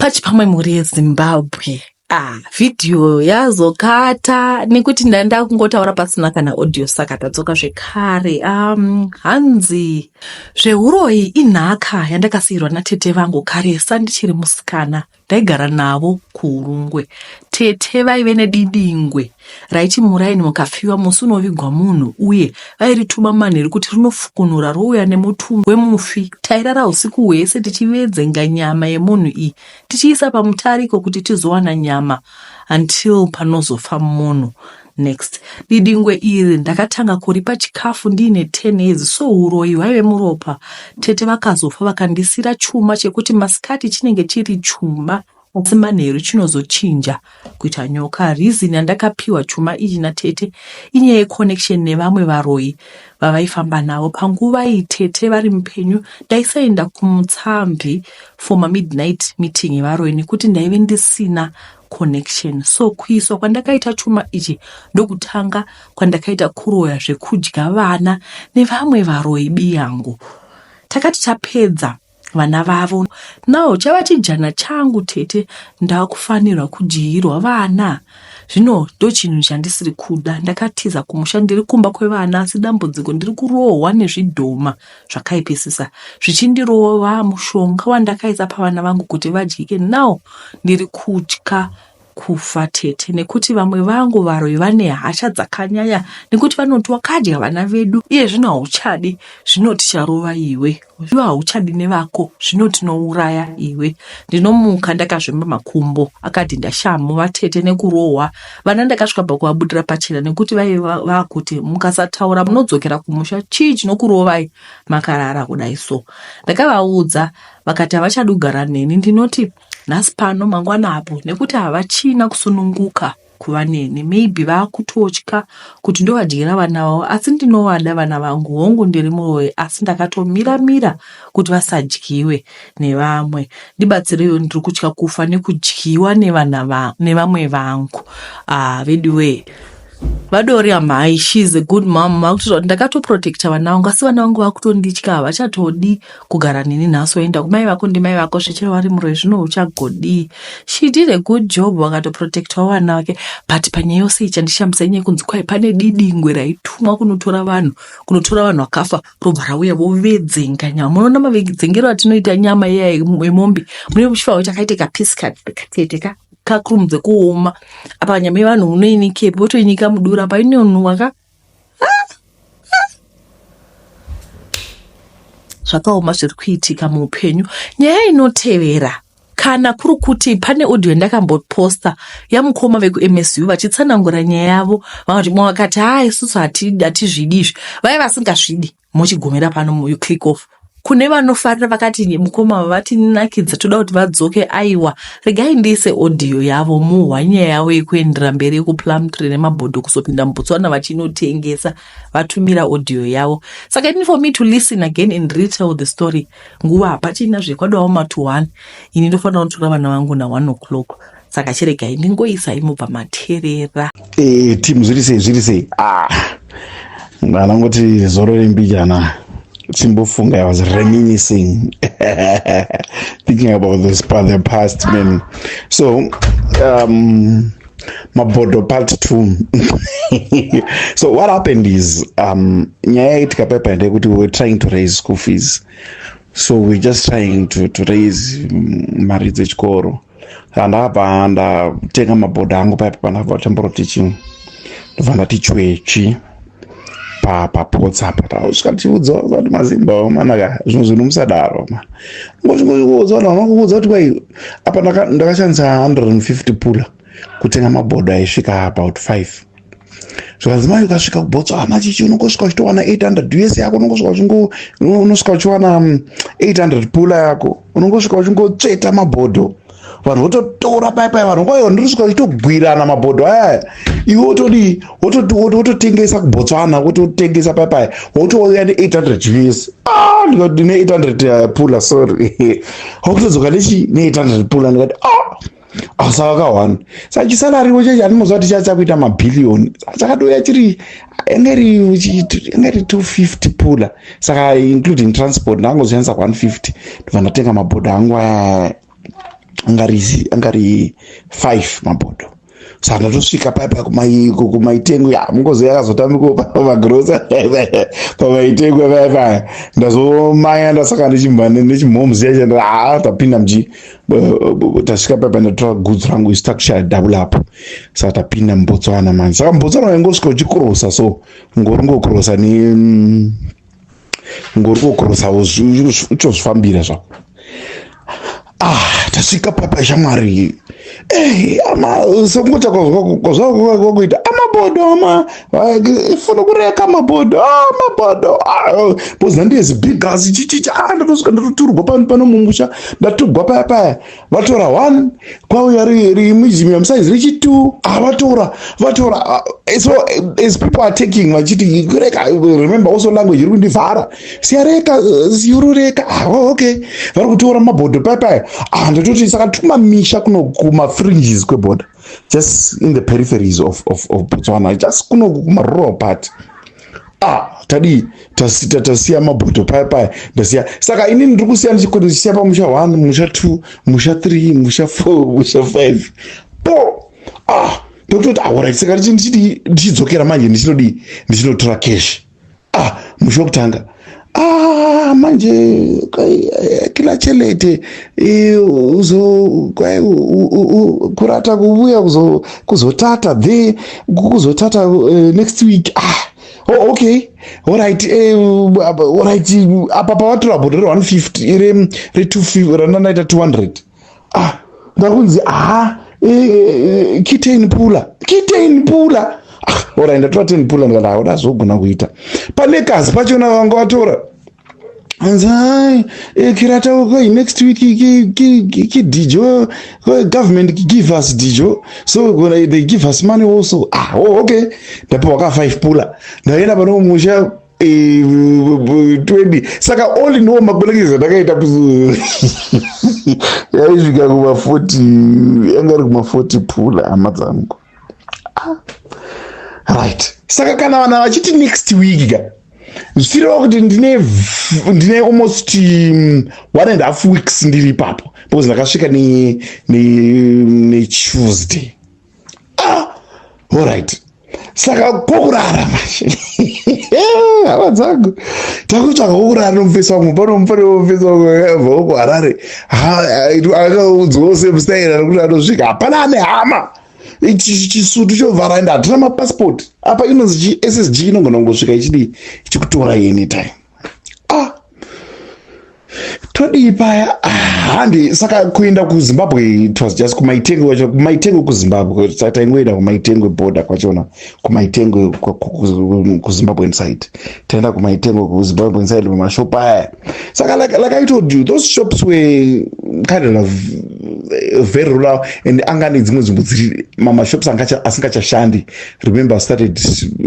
Pachi pamwe mhuri yeZimbabwe. Ah, vhidhiyo yazokata nekuti ndanda kungotaura pasina kana audio saka tadzoka zvekare. Hanzi zvehuroyi inhaka yandakasiirwa natete vangu karesa ndichiri musikana. Ndaigara navo kuHurungwe. Tete vaive nedidingwe raiti muraini mukafiwa musi unovigwa munhu uye vairituma manheru kuti rinofukunura rouya nemutumbi wemufi. Tairara usiku hwese tichivedzenga nyama yemunhu iyi tichiisa pamutariko kuti tizowana nyama until panozofa munhu. Next. Didingwe iri ndakatanga kuripa chikafu ndiine 10 years so huroyi hwaive muropa. Tete vakazofa vakandisira chuma chekuti masikati chinenge chiri chuma asi manheru chinozochinja kuita nyoka. Reason yandakapiwa chuma ichi natete inyaya yeconnection nevamwe varoyi vavaifamba navo. Panguva iyi tete vari mupenyu ndaisaenda kumutsamvi for mamidnight meeting evaroyi nekuti ndaive ndisina connection so kuiswa kwandakaita chuma ichi ndokutanga kwandakaita kuroya zvekudya vana nevamwe varoyi biyangu takati tapedza vana vavo now chava chijana changu tete ndakufanirwa kudyirwa vana zvino ndochinhu chandisiri kuda ndakatiza kumusha ndiri kumba kwevana asi dambudziko ndiri kurohwa nezvidhoma zvakaipisisa zvichindirova mushonga wandakaisa pavana vangu kuti vadyike now ndiri kutya kufa tete nekuti vamwe vangu varoyi vane hasha dzakanyanya nekuti vanoti wakadya vana vedu iye zvino hauchadi zvino ticharova iwe iwe hauchadi nevako zvino tinouraya iwe ndinomuka ndakazvimba makumbo akadhinda shamhu vatete nekurohwa vana ndakasvika pakuvabudira pachena nekuti vaive vakuti mukasataura munodzokera kumusha chii chinokurovai makarara kudai so ndakavaudza vakati havachadi kugara neni ndinoti nhasi pano mangwana apo nekuti havachina kusununguka kuva neni maybe vakutotya kuti ndovadyira vana vavo asi ndinovada vana vangu hongu ndiri muroyi asi ndakatomira mira kuti vasadyiwe nevamwe ndibatsireiwo ndiri kutya kufa nekudyiwa nevana nevamwe vangu ah veduwee vadori amai she is a good mom vakutotaura kuti ndakatoprotecta vana vangu asi vana vangu vakutonditya havachatodi kugara neni nhasi oenda kumai vako ndimai vako zvechero vari muroyi zvino uchagodii she did a good job vakatoprotectawo vana vake but panyaya yose ichandishamisa inyaya yekunzi kwai pane didingwe raitumwa kunotora vanhu kunotora vanhu vakafa robva rauya vovedzenga nyama munoona mavedzengero atinoita nyama iya yemombe mune muchifawo chakaita kapisi katete ka kakurumidze kuoma apa nyama yevanhu unoinikepi votoinyika mudura apa inonhuwa ka zvakaoma zviri kuitika muupenyu nyaya inotevera kana kuri kuti pane audio yandakamboposta yamukoma vekuMSU vachitsanangura nyaya yavo vanoti mwe vakati haa isusu hatizvidi izvi vaiva vasingazvidi mochigumira pano you click off kune vanofarira vakati mukoma vatinakidza toda kuti vadzoke aiwa regai ndiise audio yavo muhwa nyaya yavo yekuendera mberi yekuPlumtree nemabhodho kuzopinda muBotswana vachinotengesa vatumira audio yavo saka ini for me to listen again and retell the story nguva hapachina zvekwadawo ma to 1 ini ndofanira kutora vana vangu na1 o'clock saka chiregai ndingoisa imobva materera. Eh, team zviri sei zviri sei ah ndanangoti zorore mbijana timbofunga i was reminiscing thinking about this the past man so mabhodho part 2 so what happened is nyaya yaitika paipa ndeyekuti we were trying to raise school fees so we're just trying to raise mari dzechikoro ndakabva ndatenga mabhodho angu paipa pandabva kutambura teaching ndobva ndati chwechi papotsa apa tasvika tichiudza kuti mazimba manaka zvinhu zvinhu musadaro ngozvingoudza vanhu vanokuudza kuti kwai apa ndakashandisa 150 pula kutenga mabhodho aisvika about 5 zvikanzi mai ukasvika kuBotswana chichi unongosvika uchitowana 800 US yako unongosvika uchingo unosvika uchiwana 800 pula yako unongosvika uchingotsveta mabhodho vanhu vototora paipai vanhu kwaiwa ndinosvika uchitogwirana mabhodho ayaya iwe wotodii wototengesa kuBotswana wototengesa paipai wotouya ne800 US ah ndikati ne800 pula sorry wakutodzoka nechi ne800 pula ndikati ah asaka ka1 saka chisalariwo chechi handinoziva kuti chachakuita mabhiliyoni chakatouya chiri yanga iri 250 pula saka including transport ndangozoshandisa 150 ndobva ndatenga mabhodho angu aya. Angari 5 mabhodho. Saka ndatosvika paya paya kumaitengo ya mungozi yakazotambikawo pamagrosa pamaitengo paya paya. Ndazomanya, ndasaka nechimhomzi yacho. Ha, tapinda muchi, tasvika paya paya, ndatora goods rangu, isu takushaya double up. Saka tapinda muBotswana manje. Saka muBotswana waingosvika uchikrosa, so ngori ngokrosa ne ngori kokrosawo, uchozvifambira zvako. Ah, tasvika papa, shamwari. Ama sokungota kwazvakuita amabhodho, ama ifuna kureka mabhodho, mabhodho, because nandiyezi bigas chichichi. Ah, ndatosvika, ndatoturwa pano mumusha, ndaturwa paya paya. Vatora one, kwauya rimwe musaizi rechi2. Ah, vatora, vatora. So as people are taking, vachiti kureka, remember also language iri kundivhara, siyareka, siyurureka. Ah, oh, okay, vari kutora mabhodho paya paya. Ah, ndatoti saka tumamisha kuno kumafringes kweborder, just in the peripheries of Botswana, just kuno kumarural part. Ah, tadii, tasiya mabhodho paya paya, ndasiya. Saka inini ndiri kusiya, ndichisiya pamusha 1, musha 2, musha 3, musha 4, musha 5 po. Ah, ndokutoti, alright, saka ndichidi ndichidzokera manje, ndichinodii? Ndichinotora cash. Ah, musha wekutanga, ah, manje kila chelete uzo kurata kuuya kuzotata the kuzotata next week. Ah, oh, okay, alright, alright. Apa pavatora bhodho re150, re250, randandaita 200. Ah, ndakunzi, aha, ki 10 pula, ki 10 pula. Ah, alright, ndatora 10 pula. Ndikati hauna zogona kuita pane kazi pachona vanga vatora. Hanzi, hai, kirata next week kidijo, government give us dijo, so they give us money also. Ah, oh, okay, ndapiwa ka 5 pula. Ndaenda pano musha 20. Saka all in all, makolekezi andakaita yaisvika kuma40, yanga iri kuma40 pula, hama dzangu. Ah, right, saka kana vanhu vachiti next week ka, zvichireva kuti ndine almost 1.5 weeks ndiri ipapo, because ndakasvika neTuesday. Ah, alright, saka kokurara manje, hama dzangu, takutsvaka kokurara nomufesi wangu pano. Mufane mufesi wangu akabva kuHarare, akaudzwawo same style rekuti anosvika, hapana ane hama, chisutu chovhara, ende hatina mapasipoti. Apa inonzi chi SSG inogona kungosvika ichidii, ichikutora anytime. Ah, todii paya? Ah, handi. Saka kuenda kuZimbabwe, it was just kumaitengo kwacho, kumaitengo kuZimbabwe. Saka taingoenda kumaitengo border kwachona, kumaitengo kuZimbabwean side. Taenda kumaitengo kuZimbabwean side, mumashopu aya. Saka like I told you, those shops were kind of very rural and anga nedzimwe nzvimbo dziri mamashops asingachashandi. Remember, started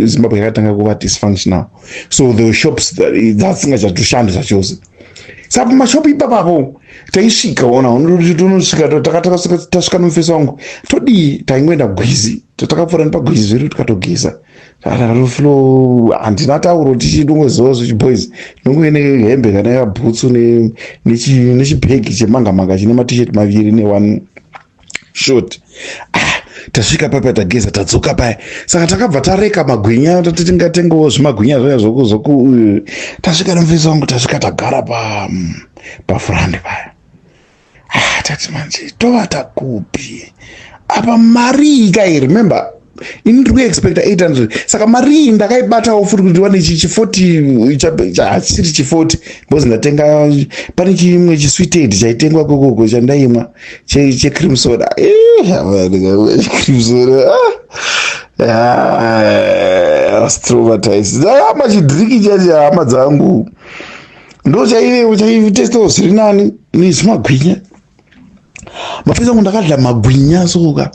Zimbabwe yakatanga kuva dysfunctional, so the shops dzasingachatoshandi zvachose. Saka pamashopu ipapapo taisvika, ona, tonosvika, tasvika nomufesi wangu, todii? Taingoenda gwizi, takapfuura nepagwizi zvedu, tikatogeza. Takatoflo, handina tauro, tichidongoziva zvechiboys, ndongove nehembe kana yabhutsu nechibhegi chemanga manga chine matisheti maviri neone short. Ah, tasvika papa, tageza, tadzoka paya. Saka takabva tareka magwinya, tati tingatengawo zvimagwinya zvaya zvoku. Tasvika nomufesi wangu, tasvika, tagara pafurandi paya. Ah, tati manje tovata kupi apa? Mari kai, remember, ini ndiri kuexpecta 800. Saka mari iyi ndakaibatawo futi kuti wane chi40, hachisiri chi40, because ndatenga pane chimwe chisweeted chaitengwa kokoko chandaimwa checream soda, cream soda. Ah, traumatized. Hama, chidhiriki chacho, hama dzangu, ndo chaive chaitestawo zviri nani nezvimagwinya. Mafesi angu, ndakadya magwinya soka.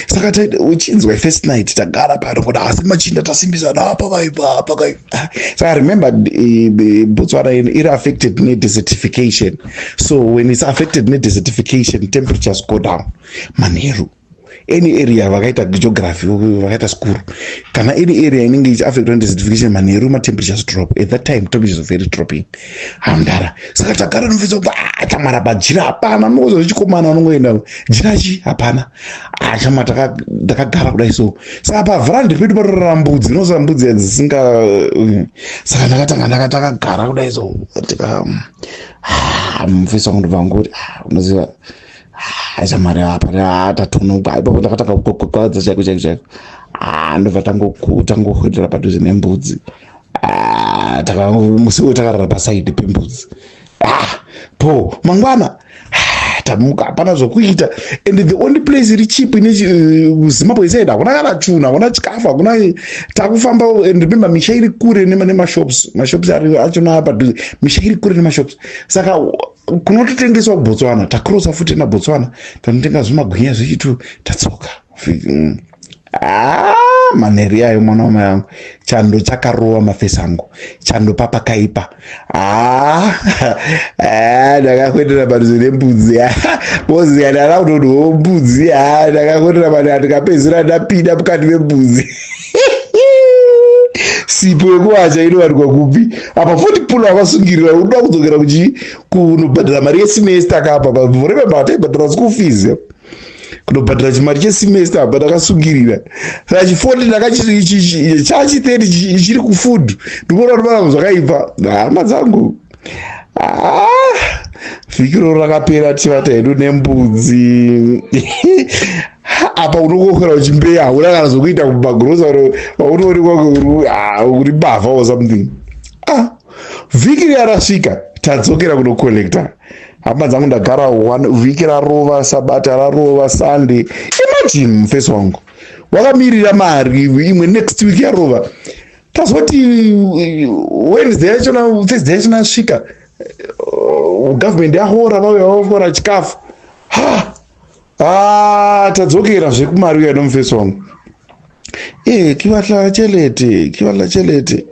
Saka uchinzwa first night, tagara pano kuda, asi machinda tasimbisana, apa kaipa, apa kaipa. Saka remember, Botswana iri affected nedesertification. So when it's affected nedesertification, temperatures go down manheru. Any area vakaita geography, vakaita school, kana any area inenge ichiaffectwa nedesertification, manheru matemperatures drop. At that time temperatures are very dropping, hamdara. Saka tagara nomufesi kuti chamara pajira hapana. Unokoza zvechikomana, unongoenda jirachi hapana. Chama takagara kudai so. Saka pavharandi pedu patorara mbudzi, unoziva mbudzi dzisinga. Saka ndakatanga ndakatakagara kudai so, tika mufesi wangu ndobva ngoti, unoziva chamari apa tatonoka ipapo. Ndakatanga kukwadza chaiko chaiko chaiko. Ndobva tangohwedera padhuze nembudzi. Musi uyo takarara pasaidi pembudzi. Po mangwana tamuka, hapana zvokuita, and the only place iri cheap ine Zimbabwe side, hakuna kana chunhu, hakuna chikafu, hakuna. Takufamba, and remember misha iri kure nemashops, mashops achona padhuze, misha iri kure nemashops. Saka kunototengeswa kuBotswana. Takrosa futi naBotswana, tanotenga zvimagwinya zvechitu, tatsoka. Manheri ayo, mwana wamai angu, chando chakarova mafesi angu, chando papakaipa. Ndakakwetera padhuze nembudzi bozi, ndada kutodyawo mbudzi. Ndakakwetera pane, ndikapedzisira ndapinda mukati membudzi. Sipo yekuwacha inowanikwa kupi apa? 40 pula wakasungirira, unoda kudzokera kuchi kunobhadhara mari yesemester kapa. Remember taibhadhara school fees, kunobhadhara chimari chesemester apa ndakasungirira. Saka chi40 chachi 30 chiri kufood. Ndikuona kuti panapa zvakaipa, hama dzangu. Vhiki roro rakapera tivata hedu nembudzi. Apa unongokwera uchimbeya, hauna kana zvokuita kumagrosari, aunoonekwa uri mbavha or something. Vhiki riya rasvika, tadzokera kunocollecta, hama dzangu. Ndagara one vhiki rarova, sabata rarova, Sunday. Imagine mufesi wangu wakamirira mari imwe next week yarova. Tazoti Wednesday yachona, Thursday yachona svika, government yahora, vauya vafora chikafu. Ha, tadzokera zvekumari uya nomufesi wangu. Ke batla chelete, ke batla chelete.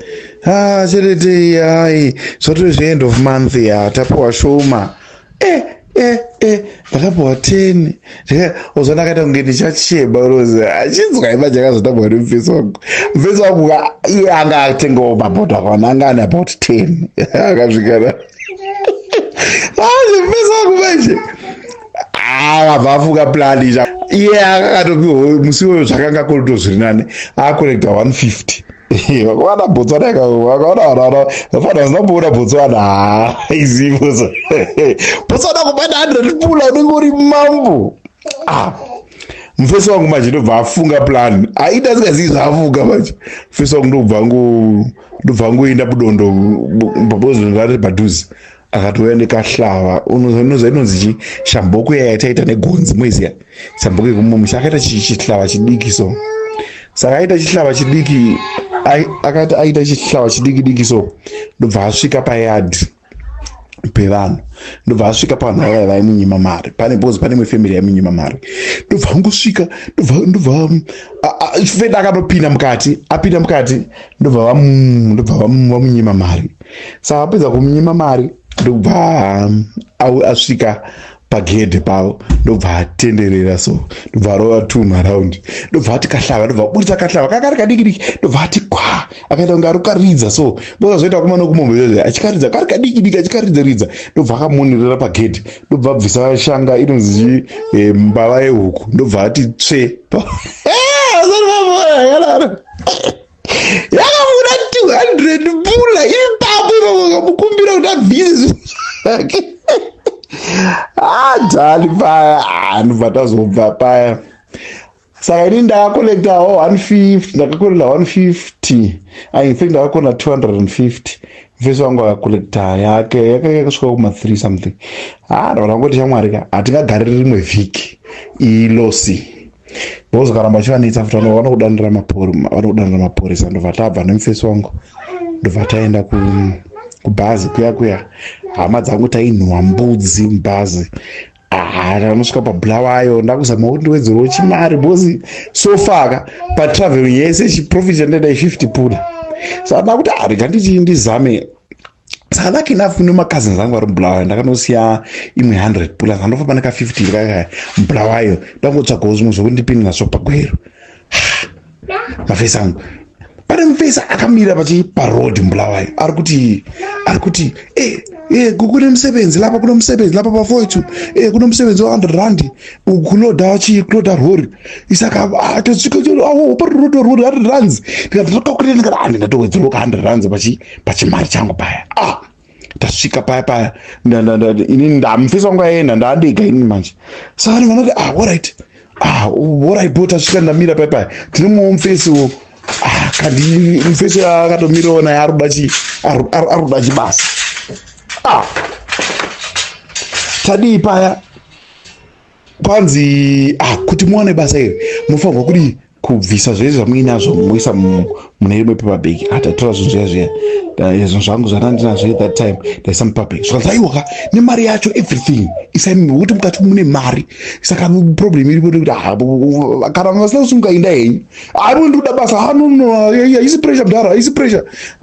Ha, chelete hai, zvatove zveend of month ya, tapiwa shoma. Ndakapiwa 10. Uzva ndakaita kunge ndichachema rozi achinzwa imba chakazotambwa nemufesi wangu. Mufesi wangu iye anga atengawo mabhodho akawanda, anga ane about 10 akasvikana. Mufesi wangu manje akabva afunga plan. Iye akakatopiwa musi iwoyo, zvakanga kuto zviri nani, acollecta 150. Vakaona Botswana, vakaona vafana vasina kumboona Botswana, izivo Botswana kubata 100 pula unenge uri mambo. Mufesi wangu manje ndobva afunga plan, aita asingazivi zvaafunga manje. Mufesi wangu ndobva angoenda budondo bozorari padhuze, akatouya nekahlava. Unoziva inonzi chi shamboko iya yataita negonzi, moiziya shamboko yekumumusha. Akaita chihlava chidiki so. Saka aita chihlava chidiki, akati aita chihlava chidiki diki so, ndobva asvika payadhi pevanhu, ndobva asvika pavanhu vavaya vaimunyima mari. Pane because pane imwe family yaimunyima mari. Ndobva angosvika, ndobva fenda akatopinda mukati. Apinda mukati, ndobva vamunyima mari. Saka apedza kumunyima mari, ndobva asvika pagedhe pavo, ndobva atenderera so, ndobva arova two maround, ndobva ati kahlava, ndobva aburitsa kahlava kakari kadiki diki, ndobva ati kwa, akaita kunge ari kukaridza so, bokazoita kuma nokumombe zvezve, achikaridza kari kadiki diki, achikaridza ridza, ndobva akamonerera pagedhe, ndobva abvisa shanga inonzi mbava yehuku, ndobva ati tsve. Yakabuda 200 pula ipapo ipapo. Kamukumbira kuti abvise zvinhu zvake dhani paya. Ndobva tazobva paya. Saka ini ndakacollectawo 150, ndakacollecta 150, in fact ndakacollecta 250. Mufesi wangu akacollecta yake yake yakasvika kuma 3 something. Ndabva ndangoti, shamwari ka, hatingagariri rimwe vhiki iloss, because ukaramba uchivanetsa futi vanokudanira mapurisa. Ndobva tabva nemufesi wangu, ndobva taenda kubhazi kuya kuya. Hama dzangu, tainhuwa mbudzi mubhazi. Tanosvika paBulawayo, ndakuzama kuti ndiwedzerewo chimari, because so far ka patravel yese chiprofit chandaida i50 pula. Saka ndakuti, rega nditi ndizame. Saka lucky enough kune macousins angu vari muBulawayo, ndakanosiya imwe 100 plus, andofamba neka 50 kaka muBulawayo, ndangotsvagawo zvimwe zvokuti ndipinde nazvo paGweru. Mafesi angu, pane mufesi akamira pachi paroad muBulawayo, ari kuti kunemsebenzi lapha, kunomsebenzi lapha bafowethu, kunomsebenzi wa-100 rand, kuloda chi, kuloda rori. Isaka tosvika paroad, rori 100 rands. Ndikati ndakakurira, ndikati ah, ndatowedzerawo ka 100 rands pachimari changu paya. Ah, tasvika paya paya, inini ndamufesi wangu aenda, ndaadega inini manje. Saka ndinganoti, ah, alright, ah, alright bo. Tasvika, ndamira paya paya, tine mumwe mufesiwo. Ah, kandi mufesi akatomirawo naye, ari kuda chibasa. Ah, tadii paya, kwanzi, ah, kuti muwane basa iri munofanirwa kudi kubvisa zvese zvamuinazvo, moisa mune rimwe paper bag. Ah, tatora zvinhu zviya zviya, zvinhu zvangu zvandandinazvo at that time, ndaisa mupaper bag. Zvikanzi, aiwaka, nemari yacho, everything isai, nokuti mukati mune mari. Saka problem iripo ndekuti, ah, kana vasina kusunga, inda henyu. Aivo, ndikuda basa. Ah, no, no, haisi pressure, mudhara, haisi pressure.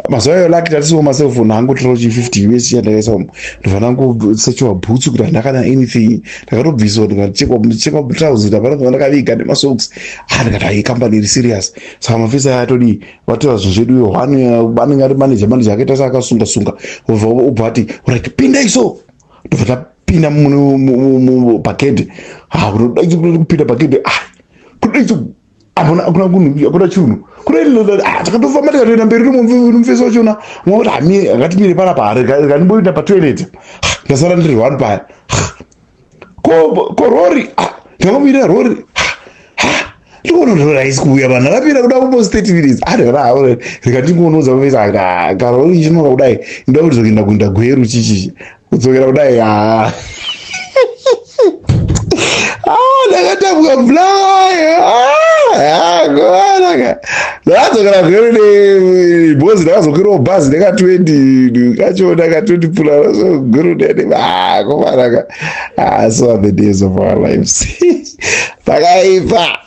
Mazuva ayo lucky tatisiwo maselfone, angotora chi 50 US chandakaisa umo, ndobva ndangosechiwa bhutsu kuti handina kana anything. Ndakatobviswa, ndikachekwa trouser kuti hapana zvandakaviga, nemasocks. Ah, ndikati, hai, kambani iri serious. Saka mafesi aya atodii, vatora zvinhu zvedu. One anenge ari manager, manager akaita seakasunga sunga, ubva ati, right, pindai. So ndobva tapinda pagedhe. Kupinda pagedhe, ah, kudai hamuna, hakuna kunhu, hakuna chinhu. Takatofamba, tikatoenda mberi nomufesi wachona. Mwakuti hami, ngatimire panapa, rikandimboenda patoilet. Ndasara ndiri one paya. Ko rori ndakamira, rori ndikuona rori haisi kuuya. Vanhu akamira kuda almost 30 minutes. Rikandingonoudza mufesi, karori ichinoka kudai, ndoda kuti zokuenda kuenda Gweru, chichichi kudzokera kudai. Ndakatambuka Bulawayo, ndakadzokera Gweru nebhozi, ndakazokwirawo bhazi neka 20 kachona ka 20 pula. So Gweru komanaka. So are the days of our lives, pakaipa.